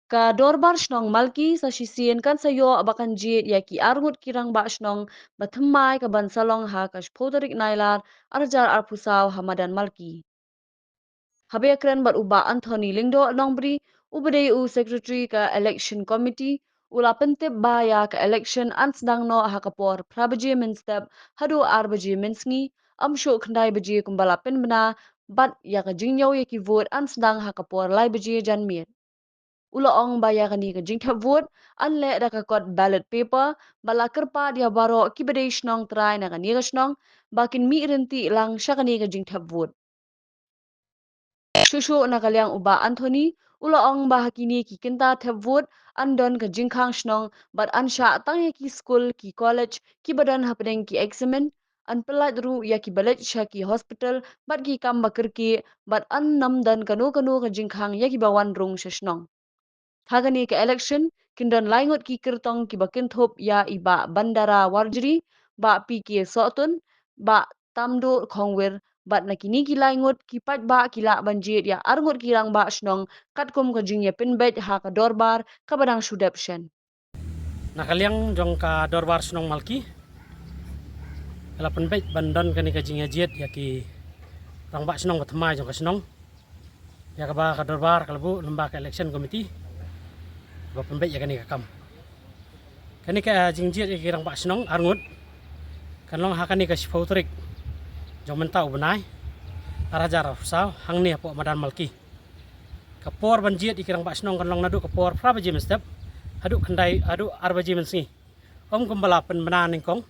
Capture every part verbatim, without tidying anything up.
Ka Dorbar Shnong Malki sa shisien kan sa ïoh ba kan jied ïa ki arngut ki rangbah shnong ba thymmai ka ban sa long ha ka shiphew tarik Nailar arhajar arphew saw ha madan Malki. Haba ïakren bad u Bah Anthony Lyngdoh Nongbri, uba dei u Secretary ka Election Committee, u la pyntip ba ïa ka election yn sdang noh ha ka por phra baje mynstep haduh ar baje mynsngi, ym shuh khyndai baje kumba la pynbna, bad ïa ka jingñiew ïa ki vote yn sdang ha ka por lai baje janmiet. U la ong ba ïa kane ka jingthep vote yn leh da ka kot ballot paper, bad la kyrpad ïa baroh kiba dei shnong trai na kane ka shnong ba kin mih ryntih lang sha kane ka jingthep vote. Shuh shuh na ka liang u Bah Anthony, u la ong ba ha kine ki kynta thep vote yn don ka jingkhang shnong bad yn shah tang ïa ki skul, ki college kiba don hapdeng ki examen, yn pyllait ruh ïa kiba leit sha ki hospital bad ki kam ba kyrkieh, bad yn nym don kano kano ka jingkhang ïa kiba wan rung sha shnong. Ha kane ka election kin don lai ngut ki kyrtong kiba kynthup ïa i Bah Bandara Warjri, Bah P K Sohtun, Bah Tamduh Khongwir, bad na kine ki lai ngut ki paidbah ki lah ban jied ïa arngut ki rangbah shnong katkum ka jingïapynbeit ha ka dorbar kaba dang shu dep shen. Na ka liang jong ka Dorbar Shnong Malki, ka la pynbeit ban don kane ka jingïajied ïa ki rangbah shnong ba thymmai jong ka shnong, ïa kaba ka dorbar ka la buh lyngba ka Election Committee ba pynbeit ïa kane ka kam. Kane ka jingjied ïa ki rangbah shnong arngut kan long ha kane ka shiphew tarik jong mynta u bnai, arhajar arphew saw, hangne hapoh madan Malki. Ka por ban jied ïa ki rangbah shnong kan long naduh ka por phra baje mynstep haduh khyndai, haduh ar baje mynsngi. Ym kumba la pynbna nyngkong,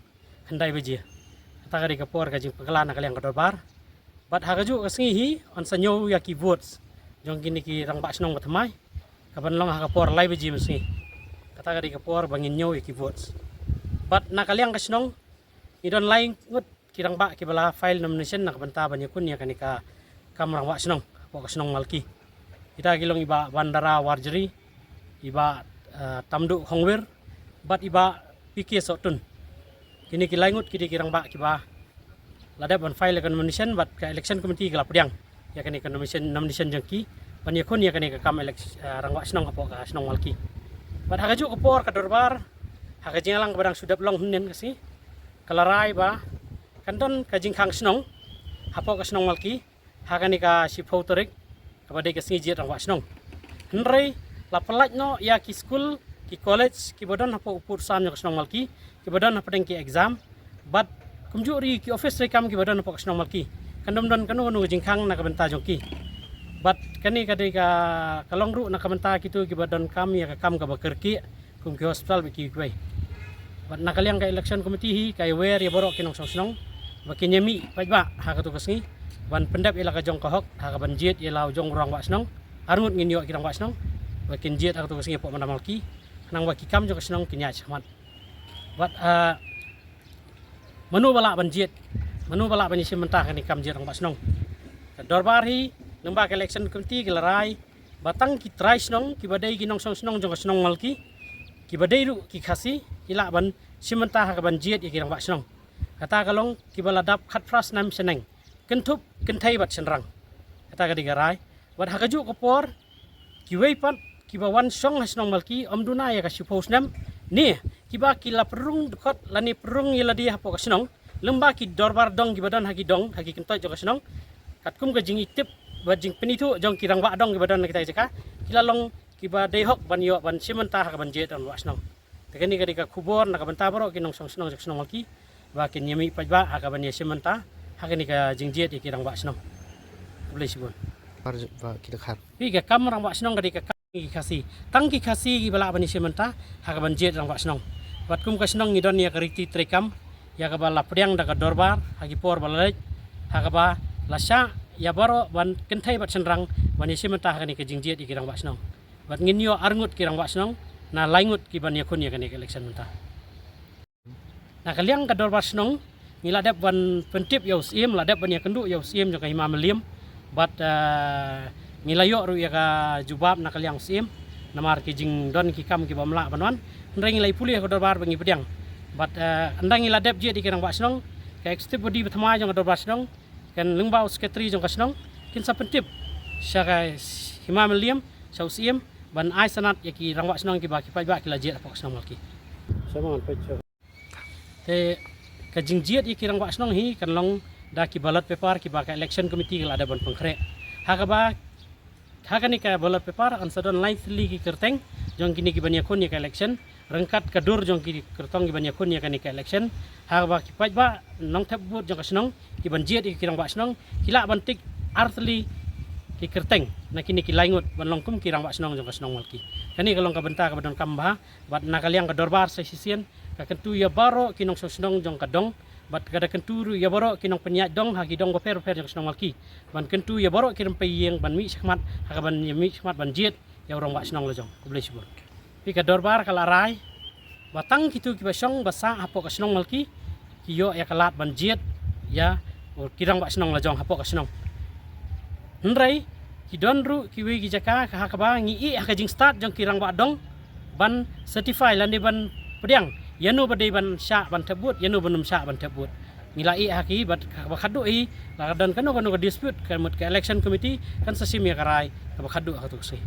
khyndai baje. Kata ka dei ka por ka jingpynkhlaiñ na ka liang ka dorbar. Bad ha kajuh ka sngi hi yn sa ñiew ïa ki votes jong kine ki rangbah shnong ba thymmai, kaban long ha ka por lai baje mynsngi. Kata ka dei ka por ba ngin ñiew ïa ki votes. Bad na ka liang ka shnong ngi don lai ngut ki rangbah kiba la file nomination na ka bynta ban ïakhun ïa kane ka kam rangbah shnong hapoh ka shnong Malki. Kita ki long i Bah Bandara Warjri, i Bah, eh, Tamduh Khongwir, bad i Bah P K Sohtun. Kine ki lai ngut ki dei ki rangbah kiba la dep ban file ka nomination bad ka Election Committee ka la pdiang ïa kane ka nomination, nomination jong ki ban ïakhun ïa kane ka kam elec-, eh, rangbah shnong hapoh ka shnong Malki. Bad ha kajuh ka por ka dorbar, ha ka jingïalang kaba dang shu dep long hynnin ka sngi, ka la rai ba kan don ka jingkhang shnong hapoh ka shnong Malki ha kane ka shiphew tarik kaba dei ka sngi jied rangbah shnong. Hynrei la pyllait noh ïa ki skul, ki college kiba don hapoh u pud u sam jong ka shnong Malki, kiba don hapdeng ki exam, bad kumjuh ruh ki office treikam kiba don hapoh ka shnong Malki. Kan ym don kano kano ka jingkhang na ka bynta jong ki. Bad kane ka dei ka, ka long ruh na ka bynta kito kiba donkam ïa ka kam kaba kyrkieh, kum ki hospital bad kiwei kiwei. Bad na ka liang ka Election Committee hi ka ïawer ïa baroh ki nongshong shnong ba kin ïamih paidbah ha kato ka sngi ban pyndep ïa la ka jong ka hok ha kaban jied ïa la u jong u rangbah shnong. Arngut ngin ïoh ki rangbah shnong ba kin jied ha kato ka sngi hapoh madan Malki, khnang ba ki kam jong ka shnong kin ïaid shakhmat. Bad, ah, mano ba lah ban jied, mano ba lah ban ïashim bynta ha kane ka kam jied rangbah shnong? Ka dorbar hi lyngba ka Election Committee ka la rai ba tang ki trai shnong kiba dei ki nongshong shnong jong ka shnong Malki, kiba dei ruh ki Khasi, ki lah ban shim bynta ha kaban jied ïa ki rangbah shnong. Kata ka long kiba la dap khatphra snem shaneng, kynthup kynthei bad shynrang. Kata ka dei ka rai. Bad ha kajuh ka por kiwei pat kiba wan shong ha shnong Malki ym duna ïa ka shiphew snem, ne kiba ki la pynrung dkhot lane pynrung ïa lade hapoh ka shnong, lyngba ki dorbar dong kiba don ha ki dong, ha ki kyntoit jong ka shnong, katkum ka jingitip bad jingpynithuh jong ki rangbah dong kiba don ha kita ki jaka, ki la long kiba dei hok ban ïoh ban shim bynta ha kaban jied rangbah shnong. Te kane ka dei ka khubor na ka bynta baroh ki nongshong shnong jong ka shnong Malki ba kin ïamih paidbah ha kaban ïashim bynta ha kane ka jingjied ïa ki rangbah shnong. Khublei shibun. Ba ki dkhar. Phi, ka kam rangbah shnong ka dei ka kam ki Khasi. Tang ki Khasi kiba lah ban ïashim bynta ha kaban jied rangbah shnong. Bad kum ka shnong ngi don ïa ka riti treikam ïa kaba la pdiang da ka dorbar ha ki por ba la leit, ha kaba la shah ïa baroh ban kynthei bad shynrang ban ïashim bynta ha kane ka jingjied ïa ki rangbah shnong. Bad ngin ïoh arngut ki rangbah shnong na lai ngut kiban ïakhun ïa kane ka election mynta. Na ka liang ka dorbar shnong ngi la dep ban pyntip ïa u Syiem, la dep ban ïakynduh ïa u Syiem jong ka Hima Mylliem. Bad, eh, ngi la ïoh ruh ïa ka jubab na ka liang u Syiem, namar ki jingdon ki kam kiba ym lah ban wan. Hynrei ngi la ïa pule ha ka dorbar ba ngi pdiang. Bad, eh, ynda ngi la dep jied ïa ki rangbah shnong, ka executive body ba thymmai jong ka dorbar shnong, kan lyngba u secretary jong ka shnong, kin sa pyntip sha ka Hima Mylliem, sha u Syiem, ban ai sanad ïa ki rangbah shnong kiba ki paidbah ki la jied hapoh ka shnong Malki. Te ka jingjied ïa ki rangbah shnong hi kan long da ki ballot paper kiba ka election committee ka la dep ban pynkhreh. Ha kaba, ha kane ka ballot paper yn sa don lai tylli ki kyrteng jong kine kiban ïakhun ïa ka election, ryngkat ka dur jong ki kyrtong kiban ïakhun ïa kane ka election. Ha kaba ki paidbah nongthep vote jong ka shnong kiban jied ïa ki rangbah shnong ki lah ban tik ar tylli ki kyrteng na kine ki lai ngut ban long kum ki rangbah shnong jong ka shnong Malki. Kane ka long ka bynta kaba donkam bha, bad na ka liang ka dorbar sa shisien ka kyntu ïa baroh ki nongshong shnong jong ka dong, bad ka da kyntu ruh ïa baroh ki nongpynïaid dong ha ki dong bapher bapher jong ka shnong Malki, ban kyntu ïa baroh ki rympei ïing ban mih shakhmat, ha kaban ïa mih shakhmat ban jied ïa u rangbah shnong la jong. Khublei shibun. Phi, ka dorbar ka la rai ba tang kito kiba shong ba sah hapoh ka shnong Malki ki ïoh ïa ka lad ban jied ïa u, ki rangbah shnong la jong hapoh ka shnong. Hynrei ki don ruh kiwei ki jaka ka ha kaba ngi ïeh ha ka jingstad jong ki rangbah dong ban certify lane ban pdiang ïano ba dei ban shah ban thep vote, ïano ban ym shah ban thep vote. Ngi la ïeh ha ki, bad kaba khadduh hi, la ka don kano kano ka dispute, ka mut ka election committee kan sa shim ïa ka rai kaba khadduh ha kato ka sngi.